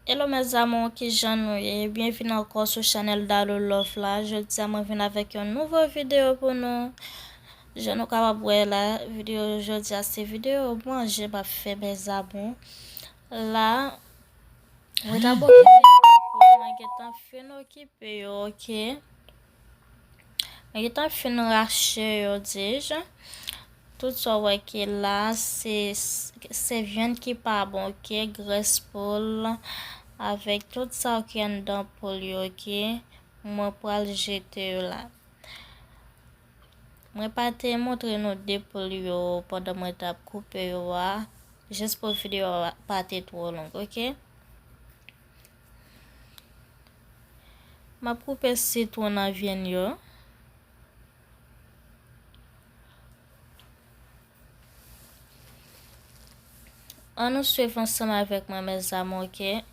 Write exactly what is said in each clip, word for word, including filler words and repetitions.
Hello mes amours, kijan nou ye? Byenvini ankò sou chanèl Dalou Love la. Jodi a mwen vin avèk yon nouvo videyo pou nou. Jan nou kapab wè la, videyo jodi a se videyo manje m ap fè mes amours. La, mwen t ap okipe, mwen gentan fin okipe yo, oke. Mwen gentan fin rache yo, di j. Tout sa w wè ki la, se, se vyann ki pa bon, oke? Grès poul avèk tout sa ki anndan poul yo, oke? Mwen pral jete yo la. Mwen pa te montre nou de poul yo pandan mwen t ap koupe yo a, jis pou videyo a pa te twò long, oke? M ap koupe sitwon nan vyann yo. Ann nou swiv ansanm avèk mwen, mes amours, oke?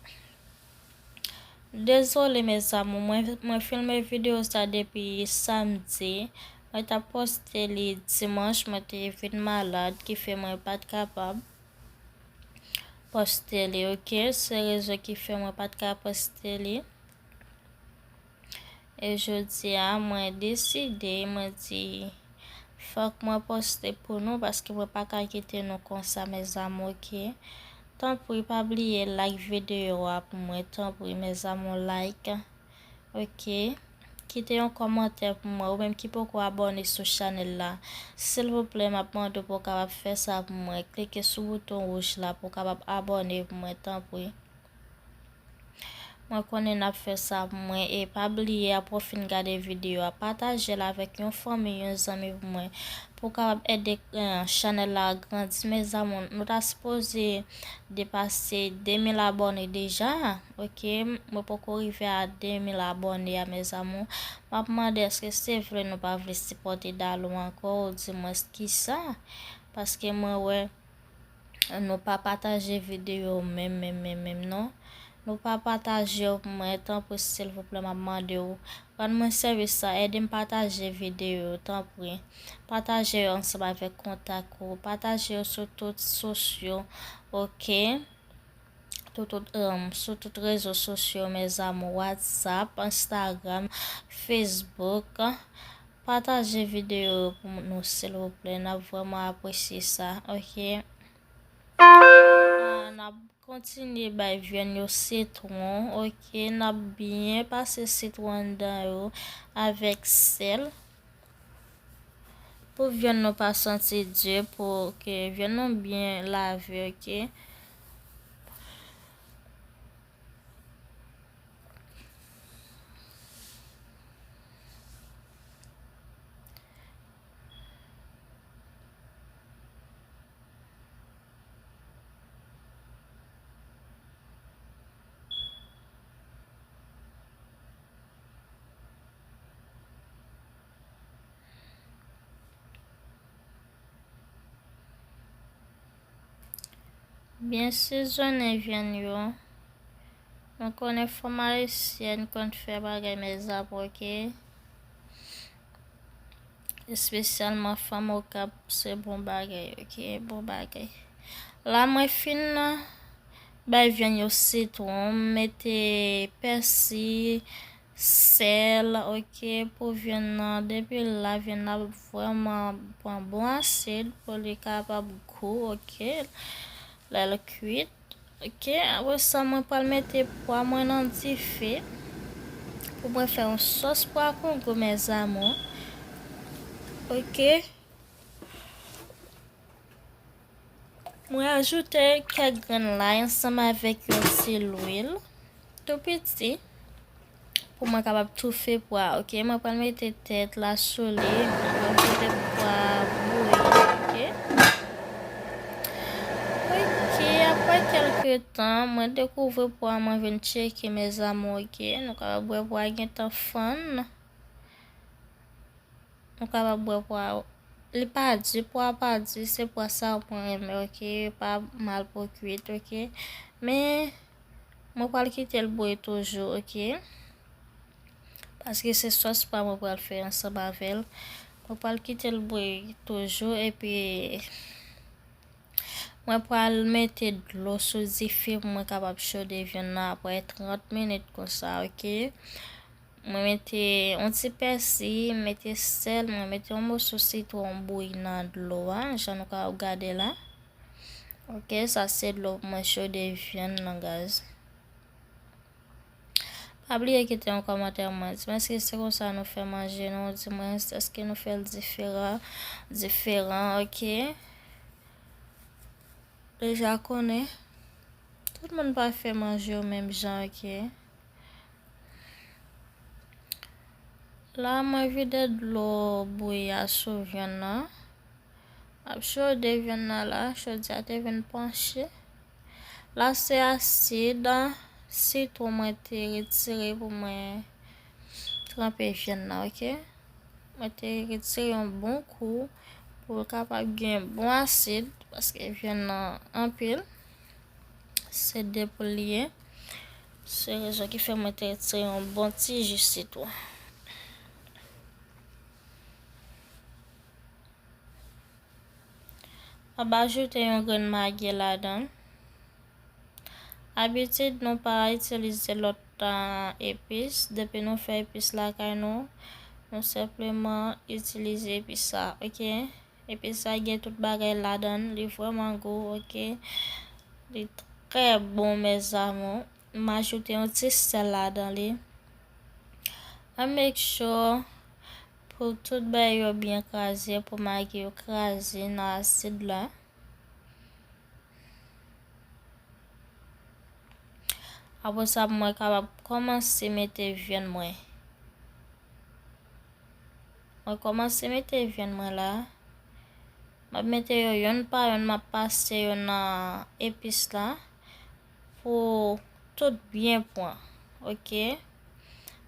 Dezole, mes amours, mwen, mwen filme videyo sa depi samdi. Mwen t ap poste li dimanch, mwen te vin malad, ki fè mwen pa t kapab poste li, oke? Se rezon ki fè mwen pa t ka poste li. E jodi a, mwen deside, mwen di, fòk mwen poste pou nou, paske mwen pa ka kite nou konsa, mes amours, oke? Tanpri, pa bliye like videyo a pou mwen, tanpri, mes amours, like, oke? Kite yon kòmantè pou mwen, ou menm ki poko abòne sou chanèl la. Silvouplè, m ap mande w pou w kapab fè sa pou mwen. Klike sou bouton wouj la pou w kapab abòne pou mwen, tanpri. Mwen konnen n ap fè sa pou mwen. E pa bliye, apre w fin gade videyo a, pataje l avèk yon fanmi, yon zanmi pou mwen, pou w kapab ede, eh, chanèl la grandi. Mes amours, nou ta sipoze depase de mil abòne deja, oke? Mwen poko rive a de mil abòne a, mes amours. M ap mande, èske se vre nou pa vle sipòte Dalou ankò, ou di mwens kisa? Paske mwen wè, nou pa pataje videyo menm, menm, menm, menm, non. Nou pa pataje yo pou mwen, tanpri, silvouplè, m ap mande w. Rann mwen sèvis sa, ede m pataje videyo yo, tanpri. Pataje yo ansanm avèk kontak ou. Pataje yo sou tout sosyo, oke? Tout, tout, em, sou tout rezo sosyo, mes amours, WhatsApp, Instagram, Facebook. Pataje videyo yo pou nou, silvouplè. N ap vrèman apresye sa, oke? Ah, n ap kontinye bay vyann yo sitwon, oke? N ap byen pase sitwon anndan yo avèk sèl. Pou vyann nou pa santi di, pou ke vyann nou byen lave, oke? Byen sezonnen vyann yo. Nou konnen fanm ayisyèn konn fè bagay, mes amours, oke? Espesyalman fanm Okap, se bon bagay, oke? Bon bagay. La, mwen fin bay vyann yo sitwon, m mete pèsi, sèl, oke, pou vyann nan. Depi la, vyann nan vrèman pran bon asid pou li kapab gou, oke, lè l kwit. Oke, apre sa, mwen pral mete pwa mwen nan dife pou mwen fè yon sòs pwa kongo, mes amours. Oke. Mwen ajoute kèk grenn lay ansanm avèk yon ti lwil tou piti pou mwen kapab toufe pwa, oke? Mwen pral mete tèt la sou li, mwen pral kite pwa bouyi, oke? Oke, apre kèlke tan, mwen dekouvri pwa mwen vin tcheke, mes amours, oke? Nou kapab wè pwa gentan fann. Nou kapab wè pwa, li pa di, pwa pa di, se pwa sa mwen renmen, oke? Pa mal pou kwit, oke? Men, mwen pral kite l bouyi toujou, oke? Paske se sòs pwa mwen pral fè ansanm avè l. Mwen pral kite l bouyi toujou, epi Mwen pral mete dlo sou dife pou mwen kapab chode vyann nan apre trant minit konsa, oke? Mwen mete yon ti pèsi, mete sèl, mwen mete yon moso sitwon bouyi nan dlo a, jan nou ka gade la. Oke, sa se dlo pou mwen chode vyann nan, guys. Pa bliye kite yon kòmantè mwen. Di mwen èske se konsa nou fè manje nou? Di mwen èske nou fè l diferan? Diferan, oke? Deja konnen. Tout moun pa fè manje yo menm jan, oke? La, mwen vide dlo bouyi a sou vyann nan. M ap chode vyann nan la, chodyè a te vin panche. La, se asid sitwon mwen te retire pou mwen tranpe vyann nan, oke? Mwen te retire yon bon kou pou l kapab gen bon asid, paske vyann nan anpil. Se de poul li ye. Se rezon ki fè mwen te retire yon bon ti ji sitwon. M ap ajoute yon grenn magi ladan. Abitid nou pa itilize lòt, ah, epis. Depi nou fè epis lakay nou, nou senpleman itilize epis sa, oke? Epis sa gen tout bagay ladan, li vrèman gou, oke? Li trè bon, mes amours. M ajoute yon ti sèl ladan li. Mwen make sure pou tout bagay yo byen kraze, pou magi yo kraze nan asid la. Apre sa, pou mwen kapab kòmanse mete vyann mwen. Mwen kòmanse mete vyann mwen la. M ap mete yo yonn pa yonn, m ap pase yo nan epis la pou tout byen pran, oke?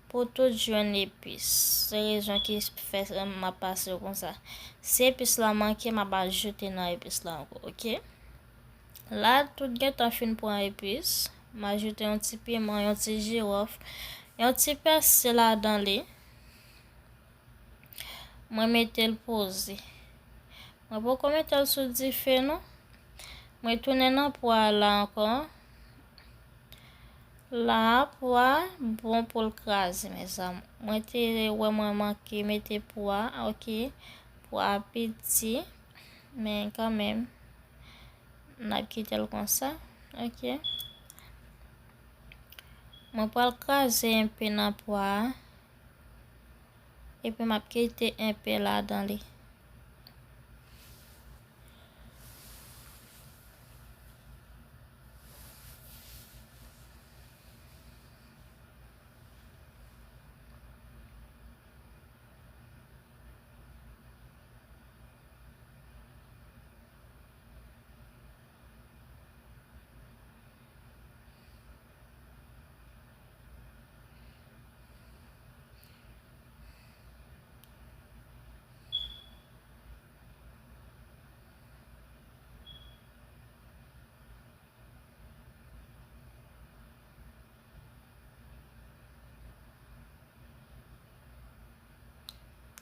Pou tout jwenn epis. Se rezon ki fè m ap pase yo konsa. Si epis la manke, m ap ajoute nan epis la ankò, oke? La, tout gentan fin pran epis. M ajoute yon ti piman, yon ti jiwòf, yon ti pèsi ladan li. Mwen mete l poze. Mwen poko mete l sou dife non. Mwen tounen nan pwa la ankò. La, pwa bon pou l kraze, mes amours. Mwen te wè mwen manke mete pwa, oke. Pwa piti, men kanmenm, n ap kite l konsa, oke. Mwen pral kraze enpe nan pwa a. Epi m ap kite enpe ladan li.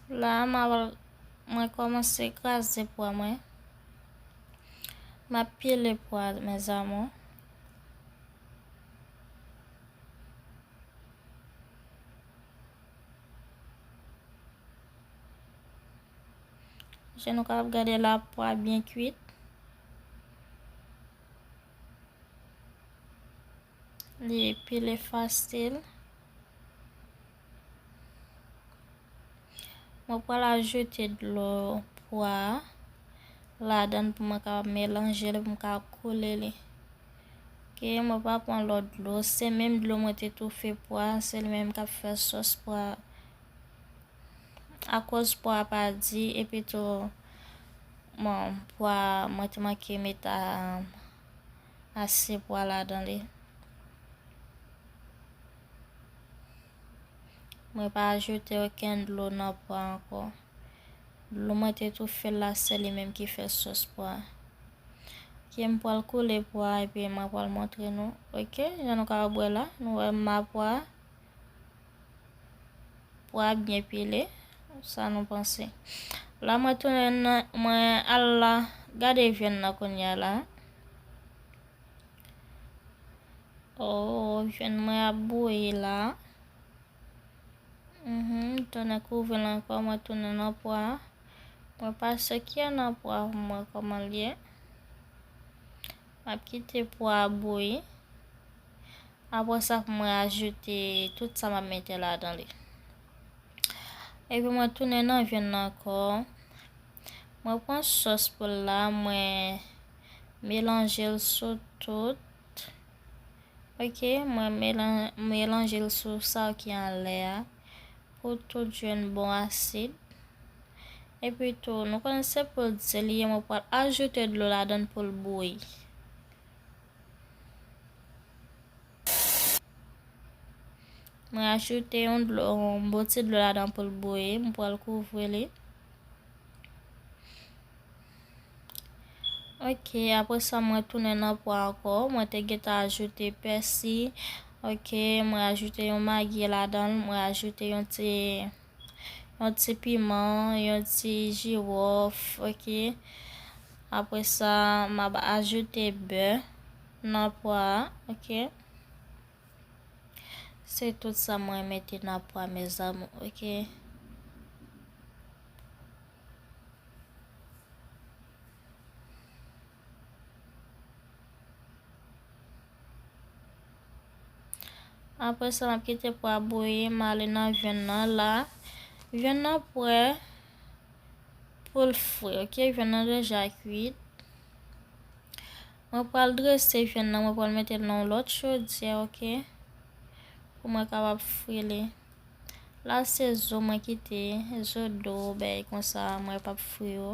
La, m a, mwen kòmanse kraze pwa mwen. M ap pile pwa, mes amours. Jan nou kapab gade la, pwa byen kwit. Li pile fasil. Mwen pral ajoute dlo pwa a ladan pou mwen kapab melanje li, pou m ka koule li. Oke, mwen pa pran lòt dlo. Se menm dlo mwen te toufe pwa a, se li menm k ap fè sòs pwa a. Akoz pwa a pa di, epi tou, bon, pwa a, mwen te manke met a, ase pwa ladan li. Mwen pa ajoute okenn dlo nan pwa ankò. Dlo mwen te toufe l la, se li menm ki fè sòs pwa a. Oke, m pral koule pwa a, epi mwen pral montre nou. Oke, jan nou ka wè la, nou wè m a pwa a. Pwa a byen pile. Sa nou panse? La, mwen tounen nan, mwen al la, gade vyann nan kounye a la. Oh, vyann mwen ap bouyi la. Mhm, tounen kouvri l ankò, mwen tounen nan pwa. Mwen pase kiyè nan pwa pou mwen kòman l ye. M ap kite pwa a bouyi. Apre sa, pou mwen ajoute tout sa m ap mete ladan li. Epi mwen tounen nan vyann nan ankò. Mwen pran sòs pou l la, mwen melanje l sou tout. Ok, mwen melan-, melanje l sou sa ki anlè a. Pou tout jwenn bon asid. Epi tou, nou konnen se pou l di li ye, mwen pral ajoute dlo ladan l pou l bouyi. Mwen ajoute yon dlo, yon bon ti dlo ladan pou l bouyi. Mwen pral kouvri li. Ok, apre sa, mwen tounen nan pwa ankò. Mwen te gentan ajoute pèsi. Ok, mwen ajoute yon magi ladan l. Mwen ajoute yon ti, yon ti piman, yon ti jiwòf. Ok. Apre sa, m ap ajoute bè nan pwa a. Ok. Se tout sa mwen mete nan pwa, mes amours, ok? Apre sa, m ap kite pwa bouyi, m ale nan vyann nan la. Vyann nan prè pou l fri, ok? Vyann nan deja kwit. Mwen pral drese vyann nan, mwen pral mete l nan yon lòt chodyè, ok? Pou mwen kapab fri li. La se zo mwen kite, zo do, bagay konsa, mwen p ap fri yo.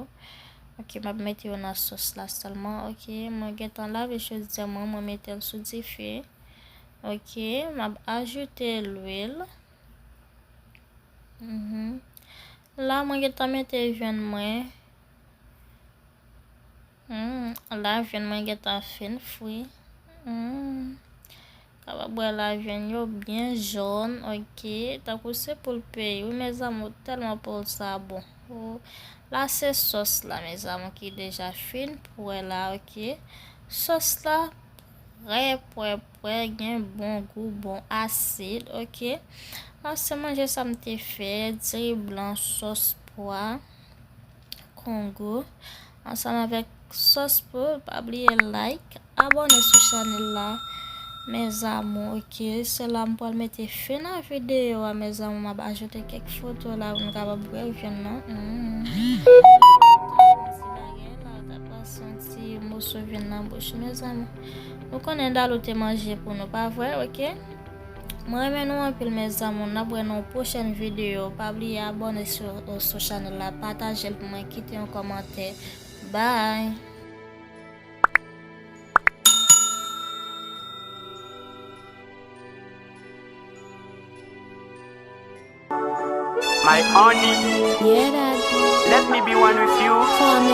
Ok, m ap mete yo nan sòs la sèlman, ok? Mwen gentan lave chodyè mwen, mwen mete l sou dife. Ok, m ap ajoute lwil. Mhm. La, mwen gentan mete vyann mwen. Hmm, la, vyann mwen gentan fin fri. Hmm. Kapab wè la, vyann yo byen jòn, ok. Tankou se pou l peye, wi, mes amours, tèlman pou l sa bon. Oh. La, se sòs la, mes amours, ki deja fin prè la, ok. Sòs la, prè, prè, prè, gen bon gou, bon asid, ok. La, se manje sa m te fè, diri blan, sòs pwa, kongo, ansanm avèk sòs pou, pa bliye like, abòne sou chanèl la, mes amours, ok. Se la m pral mete fen nan videyo a, mes amours, m ap ajoute kèk foto la pou nou kapab wè vyann nan. Mm. Ti bagay la, ta pase yon ti moso vyann nan bouch, mes amours. Nou konnen Dalou te manje pou nou, pa vre, ok? Mwen renmen nou anpil, mes amours. N ap wè nan yon pwochèn videyo. Pa bliye abòne sou, sou chanèl la, pataje l pou mwen, kite yon kòmantè. Bye! My honey, yeah, daddy, let me be one with you. For a minute.